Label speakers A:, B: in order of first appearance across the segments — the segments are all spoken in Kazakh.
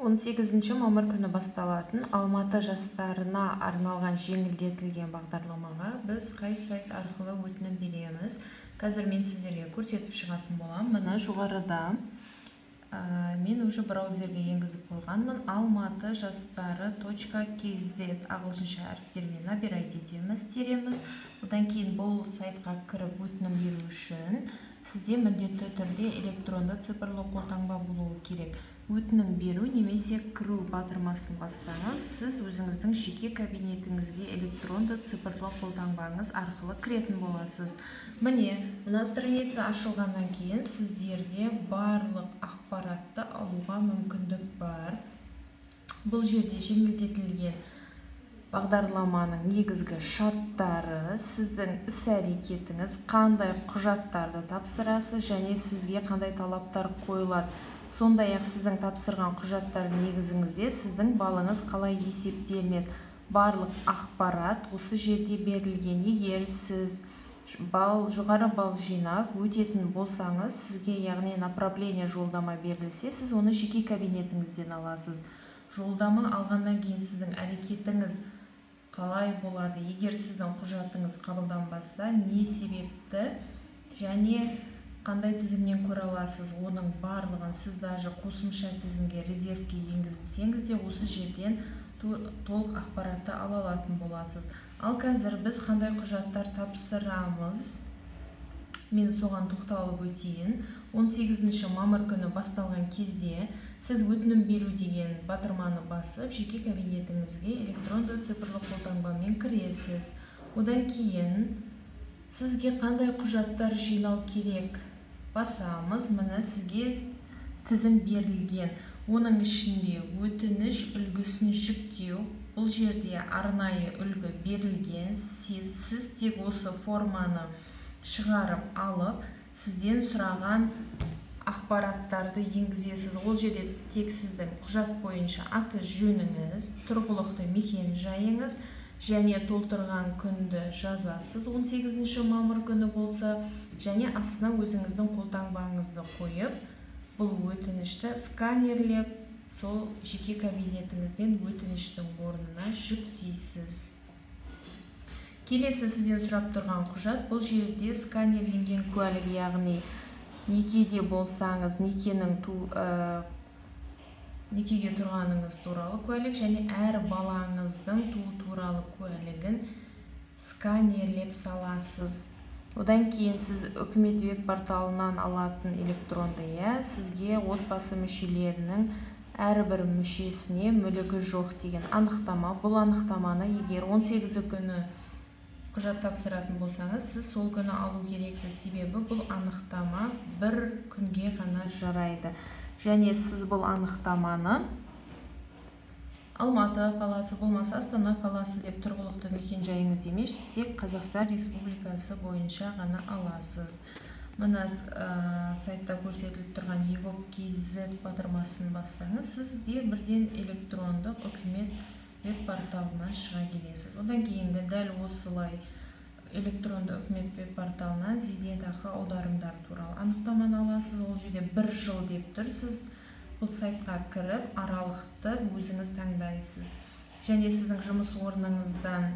A: 18 мамыр күні басталатын Алматы жастарына арналған жеңілдетілген бағдарламаға біз қай сайт арқылы өтінім береміз? Қазір мен сіздерге көрсетіп шығатын боламын. Мына жоғарыда мен уже браузерге енгізіп қойғанмын. Алматы жастары .kz ағылшынша әріптермен набирать етеміз, тереміз. Одан кейін бұл сайтқа кіріп өтінім беру үшін сізде міндетті түрде электронды цифрлы қолтаңба болуы керек. Өтінім беру немесе кіру батырмасын бассаңыз, сіз өзіңіздің жеке кабинетіңізге электронды цифрлы қолтаңбаңыз арқылы кіретін боласыз. Міне, мына страница ашылғаннан кейін сіздерде барлық ақпаратты алуға мүмкіндік бар. Бұл жерде жеңілдетілген бағдарламаның негізгі шарттары, сіздің іс-әрекетіңіз, қандай құжаттарды тапсырасыз және сізге қандай талаптар қойылады. Сондай-ақ сіздің тапсырған құжаттар негізіңізде сіздің балыңыз қалай есептелінеді. Барлық ақпарат осы жерде берілген. Егер сіз жоғары балл жинап өтетін болсаңыз, сізге, яғни направление, жолдама берілсе, сіз оны жеке кабинетіңізден аласыз. Жолдама алғаннан кейін сіздің әрекетіңіз қалай болады? Егер сіздің құжатыңыз қабылданбаса, не себепті және қандай тізімнен көре аласыз, оның барлығын сіз даже қосымша тізімге, резервке енгізілсеңіз де, осы жерден толық ақпаратты ала алатын боласыз. Ал қазір біз қандай құжаттар тапсырамыз, мен соған тоқталып өтейін. 18 мамыр күні басталған кезде сіз өтінім беру деген батырманы басып, жеке кабинетіңізге электронды цифрлы қолтаңбамен кіресіз. Одан кейін сізге қандай құжаттар жинау керек, басамыз. Міне, сізге тізім берілген. Оның ішінде өтініш үлгісін жүктеу. Бұл жерде арнайы үлгі берілген. Сіз тек осы форманы шығарып алып, сізден сұраған ақпараттарды енгізесіз. Ол жерде тек сіздің құжат бойынша аты жөніңіз, тұрғылықты мекен жайыңыз және толтырған күнді жазасыз, 18 мамыр күні болса, және астына өзіңіздің қолтаңбаңызды қойып, бұл өтінішті сканерлеп, сол жеке кабинетіңізден өтініштің орнына жүктейсіз. Келесі сізден сұрап тұрған құжат бұл жерде сканерленген куәлік, яғни некеде болсаңыз, некеге тұрғаныңыз туралы куәлік және әр балаңыздың туу туралы куәлігін сканерлеп саласыз. Одан кейін сіз үкімет веб порталынан алатын электронды, иә, сізге отбасы мүшелерінің әрбір мүшесіне мүлігі жоқ деген анықтама. Бұл анықтаманы егер 18 күні құжат тапсыратын болсаңыз, сіз сол күні алу керексіз, себебі бұл анықтама бір күнге ғана жарайды. Және сіз бұл анықтаманы Алматы қаласы болмаса Астана қаласы деп тұрғылықты мекен-жайыңыз емес, тек Қазақстан Республикасы бойынша ғана аласыз. Мына сайтта көрсетіліп тұрған egov.kz батырмасын бассаңыз, сізде бірден электрондық үкімет веб порталына шыға келесіз. Одан кейінгі дәл осылай электронды үкімет веб порталынан зейнетақы аударымдар туралы анықтаманы аласыз. Ол жерде бір жыл деп тұр. Сіз бұл сайтқа кіріп, аралықты өзіңіз таңдайсыз. Және сіздің жұмыс орныңыздан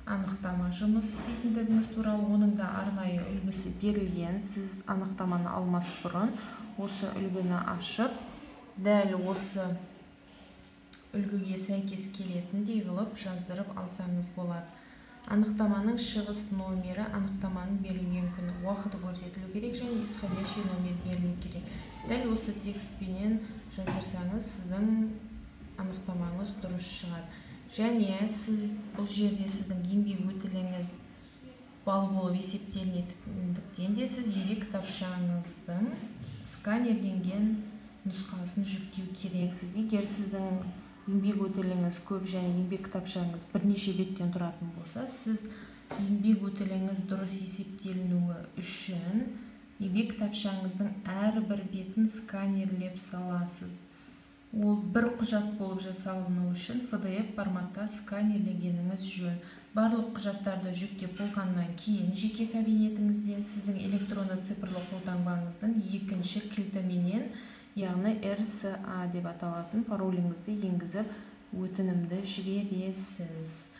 A: анықтама, жұмыс істейтіндігіңіз туралы, оның да арнайы үлгісі берілген. Сіз анықтаманы алмас бұрын осы үлгіні ашып, дәл осы үлгіге сәйкес келетіндей қылып жаздырып алсаңыз болады. Анықтаманың шығыс номері, анықтаманың берілген күні, уақыты көрсетілу керек және исходящий номер берілу керек. Дәл осы текстпенен жаздырсаңыз, сіздің анықтамаңыз дұрыс шығады. Және сіз бұл жерде сіздің еңбек өтіліңіз балл болып есептелінетіндіктен де сіз еңбек кітапшаңыздың сканерленген нұсқасын жүктеу керексіз. Егер сіздің еңбек өтіліңіз көп және еңбек кітапшаңыз бірнеше беттен тұратын болса, сіз еңбек өтіліңіз дұрыс есептелінуі үшін еңбек кітапшаңыздың әрбір бетін сканерлеп саласыз. Ол бір құжат болып жасалыну үшін PDF форматта сканерлегеніңіз жөн. Барлық құжаттарды жүктеп болғаннан кейін жеке кабинетіңізден сіздің электронды цифрлы қолтаңбаңыздың екінші кілтіменен яғни RSA деп аталатын пароліңізді енгізіп, өтінімді жібересіз.